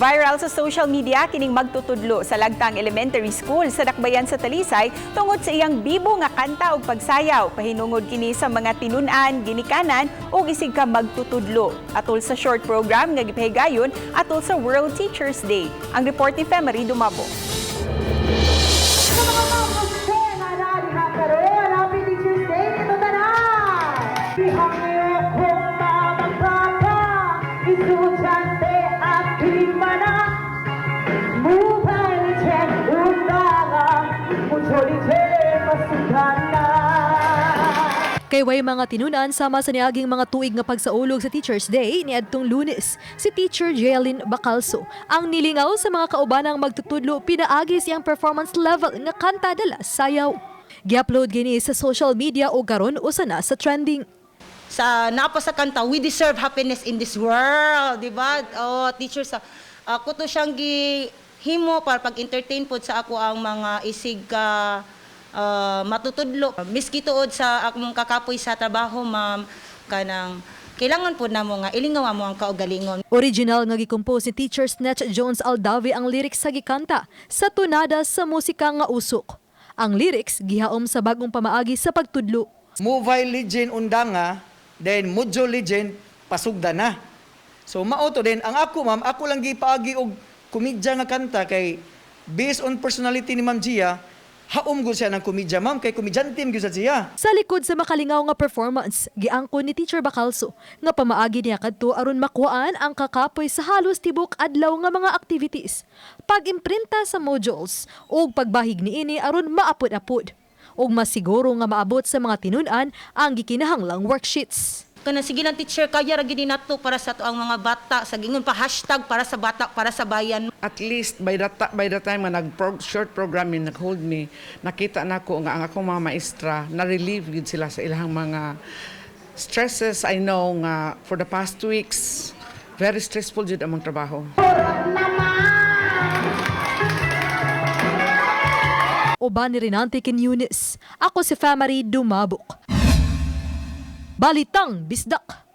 Viral sa social media kining magtutudlo sa Lagtang Elementary School sa Dakbayan sa Talisay tungod sa iyang bibo nga kanta ug pagsayaw. Pahinungod kini sa mga tinun-an, ginikanan ug isig ka magtutudlo. Atol sa short program nga gipahigayon atol sa World Teachers Day. Ang report ni Femery Dumabo. Sa mga mga nga naa karon, Happy Teachers Day nito tanan! Gihangyo kong mamagpapa, estudyante at himana, Mobile Legend undanga, Mucho masugana. Kay way mga tinunan sama sa niaging mga tuig nga pagsaulog sa Teachers Day niadtong Lunes, si Teacher Jeline Bacalso ang nilingaw sa mga kaubanang magtutudlo pinaagi siyang performance level nga kanta dala sayaw. Gi-upload kini sa social media o karon usa na sa trending. Sa napa sa kanta, "We deserve happiness in this world," di ba? Oh, teacher, sa ako to siyang gihimo para pag-entertain pod sa ako ang mga isig ka matutudlo. Miski tuod sa akong kakapoy sa trabaho, ma'am, kanang kailangan pod namo nga ilingaw mo ang kaugalingon. Original nga gi-compose ni Teacher Snatch Jones Aldave ang lyrics sa gikanta sa tunada sa musika nga usok. Ang lyrics gihaom sa bagong pamaagi sa pagtudlo. Mobile Legend undanga, then Mobile Legend pasugda na. So mao to din ang ako, ma'am, ako lang gipaagi og komedya nga kanta kay based on personality ni Ma'am Gia, haom gud siya ng komedya, ma'am, kay komedyante gyud sa siya. Sa likod sa makalingaw nga performance, giangkon ni Teacher Bacalso nga pamaagi niya kadto aron makuhaan ang kakapoy sa halos tibok adlaw nga mga activities, pag-imprinta sa modules ug pagbahig niini aron maapod-apod ug masiguro nga maabot sa mga tinun-an ang gikinahanglang worksheets. Kana sige lang, teacher, kaya ra gid nato para sa ato ang mga bata, sa gingon pa #ParaSaBata, para sa bayan. At least by the time nga nag short program yung nag-hold me, nakita nako nga ang akong mga maestra na relieve gid sila sa ilang mga stresses. I know nga for the past 2 weeks very stressful jud among trabaho. Naman! Uban ni Renante Quiñones. Ako si Famary Dumabok. Balitang Bisdak.